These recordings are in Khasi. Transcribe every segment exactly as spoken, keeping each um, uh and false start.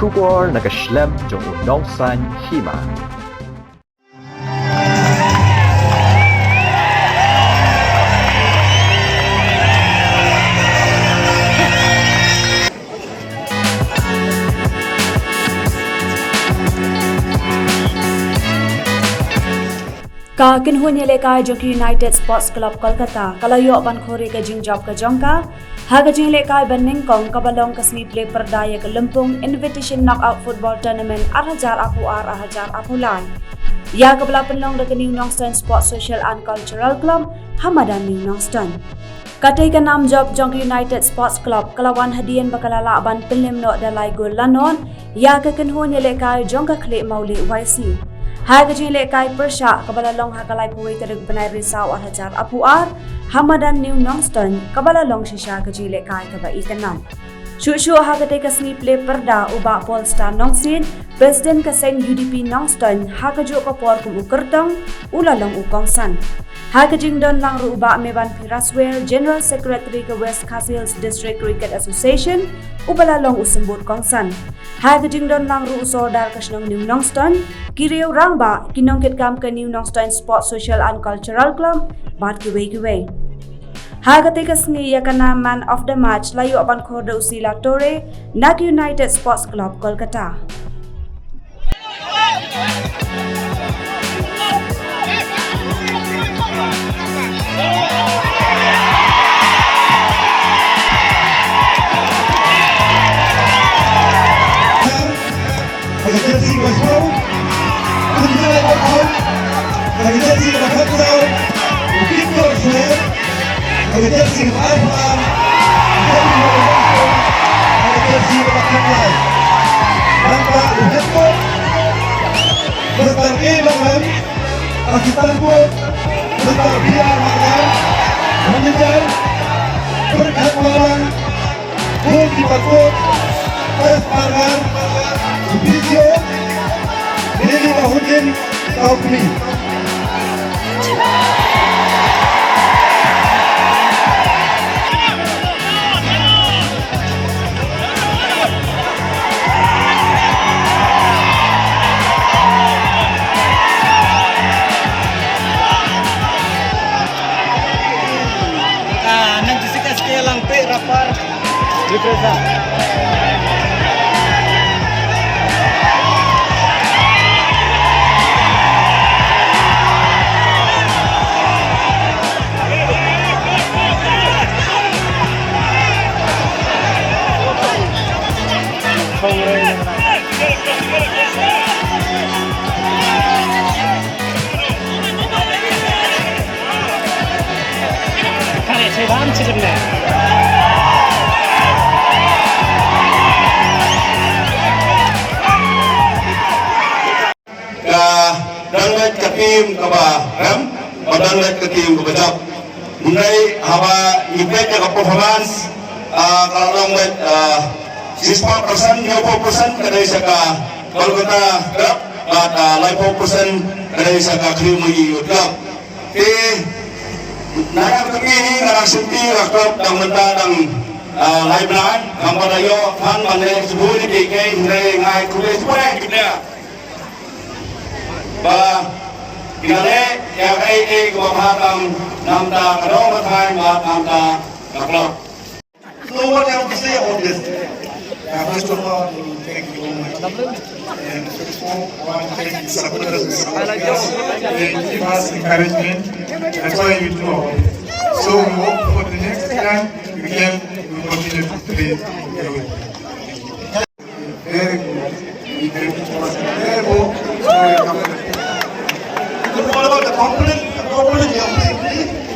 Khubor na ka shlem jong u nongsan hima. Ka kynhun ïalehkai jong ka United Sports Club Kolkata ka la ïoh ban khur ïa ka jingjop ka jong ka ha ka jingïalehkai ba nyngkong kaba long ka sngi plie pyrda ïa ka lympung Invitation Knockout Football Tournament ar hajar arphew ar ar hajar arphew lai, ïa kaba la pynlong da ka New Nongstoiñ Sports Social and Cultural Club ha madan New Nongstoiñ. Katei ka nam jop jong ka United Sports Club ka la wan hadien ba ka la lah ban pynlem noh da lai gol la nod ïa ka kynhun ïalehkai jong ka Khlieh Mawlieh Y C. Ha ka jingïalehkai pyrshah kaba la long ha ka laiphew wei tarik bnai Risaw ar hajar arphew ar ha madan New Nongstoiñ, kaba la long shisha ka jingïalehkai kaba itynnad. Shuh shuh ha katei ka sngi plie pyrda, u Bah Paul Star Nongsiej, President ka seng U D P Nongstoiñ, ha kajuh ka por kum u kyrtong u la long u kongsan. Ha ka jingdon lang ruh u Bah Meban P Raswel, General Secretary ka West Khasi Hills District Cricket Association, uba la long u symbud kongsan. Ha ka jingdon lang ruh u Sordar ka shnong New Nongstoiñ, ki riew rangbah, ki nongkitkam ka New Nongstoiñ Sports Social and Cultural Club bad kiwei kiwei. Ha katei ka sngi ïa ka nam Man of the Match la ïoh ban khur da u Sila Tore na ka United Sports Club Kolkata. Assistant coach, Mister B R Marngar, manager, Pyrkhat Wala, goalkeeper coach, S Marngar, physio, Lily Bahudin, Kaupli. Ah, nang jisik S K Langpih Rapar. Represent. Ka don beit ka team kaba rem, ba don beit ka team kaba jop. Hynrei haba ngi peit ïa ka performance, ah, ka la long beit, ah, sixty-four percent, hynñiewphew percent ka dei sha ka Kolkata Club, bad, ah, laiphew percent ka dei sha ka Khlieh Mawlieh Youth Club. Te na ka kmie hi nga dang shim ti ka club dang mynta dang, ah, lai bnai, ngam pat da ïoh phan ban leh shuh ïa ki, hynrei nga ai khublei shibun ïa ki player. Ba ki la leh ïa kaei kaei kaba bha tam na ka bynta ka dong ka thaiñ bad na ka bynta ka club. So what I have to say about this? Uh, first of all, I want to thank you all my team. And first of all, I want to thank the supporters who support us. They give us encouragement. That's why we do our best. So we hope for the next time we can, we continue to play. Very good. It was very good. Very comfortable. What about the component? The component, you have to,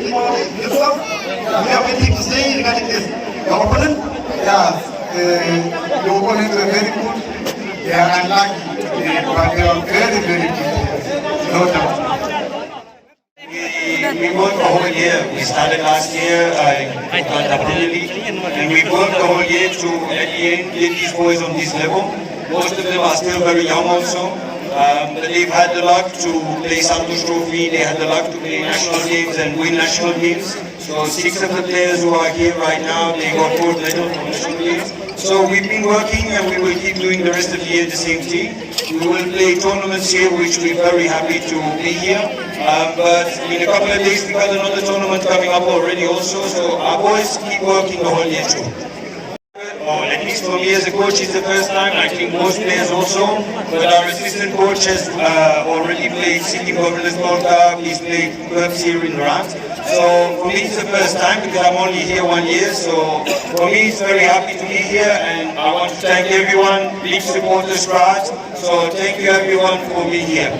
you have to, you have anything to say regarding this? The opponent? Yeah, uh, the opponent were very good. They are unlucky, uh, but they are very, very good players. No doubt. We, we worked the whole year. We started last year, uh, in the Premier League, and we worked the whole year to, at the end, get these boys on this level. Most of them are still very young also, um, but they've had the luck to play Santosh Trophy, they had the luck to play national games and win national games. So six of the players who are here right now, they got gold medal from national games. So we've been working and we will keep doing the rest of the year the same thing. We will play tournaments here, which we're very happy to be here. Um, but in a couple of days, we got another tournament coming up already also. So our boys keep working the whole year too. Oh, at least for me as a coach, it's the first time. I think most players also. But our assistant coach has uh, already played Sikkim Governor's Gold Cup. He's played clubs here in Rand. So for me, it's the first time because I'm only here one year. So for me, it's very happy to be here, and I want to thank everyone. Please support the Scratch. So thank you everyone for being here.